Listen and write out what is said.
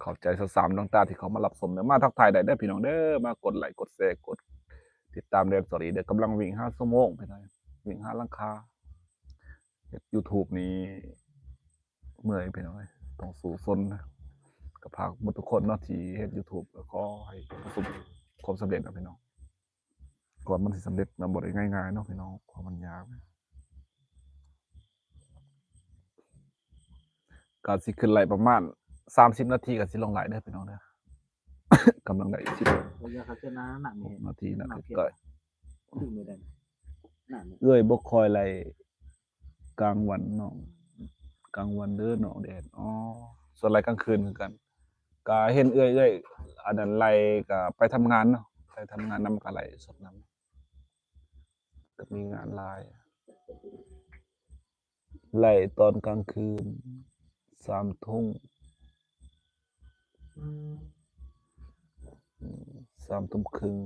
ຂອບໃຈຊາວສາມດວງຕາທີ່ເຂົ້າມາຮັບຊົມເດີ ມາທັກທາຍໄດ້ເດີພີ່ນ້ອງເດີ ມາກົດໄລກົດແຊ ກົດຕິດຕາມແດນສະຕຣີເດີ ກຳລັງວິ່ງຫາຊົ່ວໂມງພີ່ນ້ອງ ວິ່ງຫາຫຼັງຄາ ເຮັດ YouTube ນີ້ເມື່ອຍພີ່ນ້ອງເອີຍ ຕ້ອງສູ້ຊົນ ກໍຝາກໝົດທຸກຄົນເນາະທີ່ເຮັດ YouTube ກໍຂໍໃຫ້ປະສົບຄວາມສຳເລັດເນາະພີ່ນ້ອງ ກ່ອນມັນຊິສຳເລັດນະ ບໍ່ໄດ້ງ່າຍໆເນາະພີ່ນ້ອງ ເພາະມັນຍາກ ກະຊິຂຶ້ນໄລປະມານສາມສິບນາທີ ກະຊິລົງໄລເດີພີ່ນ້ອງເດີ ກຳລັງໄດ້ສິບ ໂອ້ຍ ເຂົາເຈົ້າໜ້າໜັກນີ້ ນາທີນະ ໜັກ ກໍ ຄືບໍ່ໄດ້ ໜັກນີ້ ເອື້ອຍບໍ່ຄ່ອຍໄລກາງວັນນ້ອງ ກາງວັນເດີນ້ອງແດນ ອໍ ສ່ວນໄລກາງຄືນຄືກັນ ກະເຫັນເອື້ອຍ ເອື້ອຍ ອັນນັ້ນໄລ ກະໄປທຳງານເນາະ ໄປທຳງານນຳ ກະໄລສົດນຳ ກໍມີງານຫຼາຍ ໄລຕອນກາງຄືນ ສາມທຸ່ມ ສາມທຸ່ມຄຶ່ງ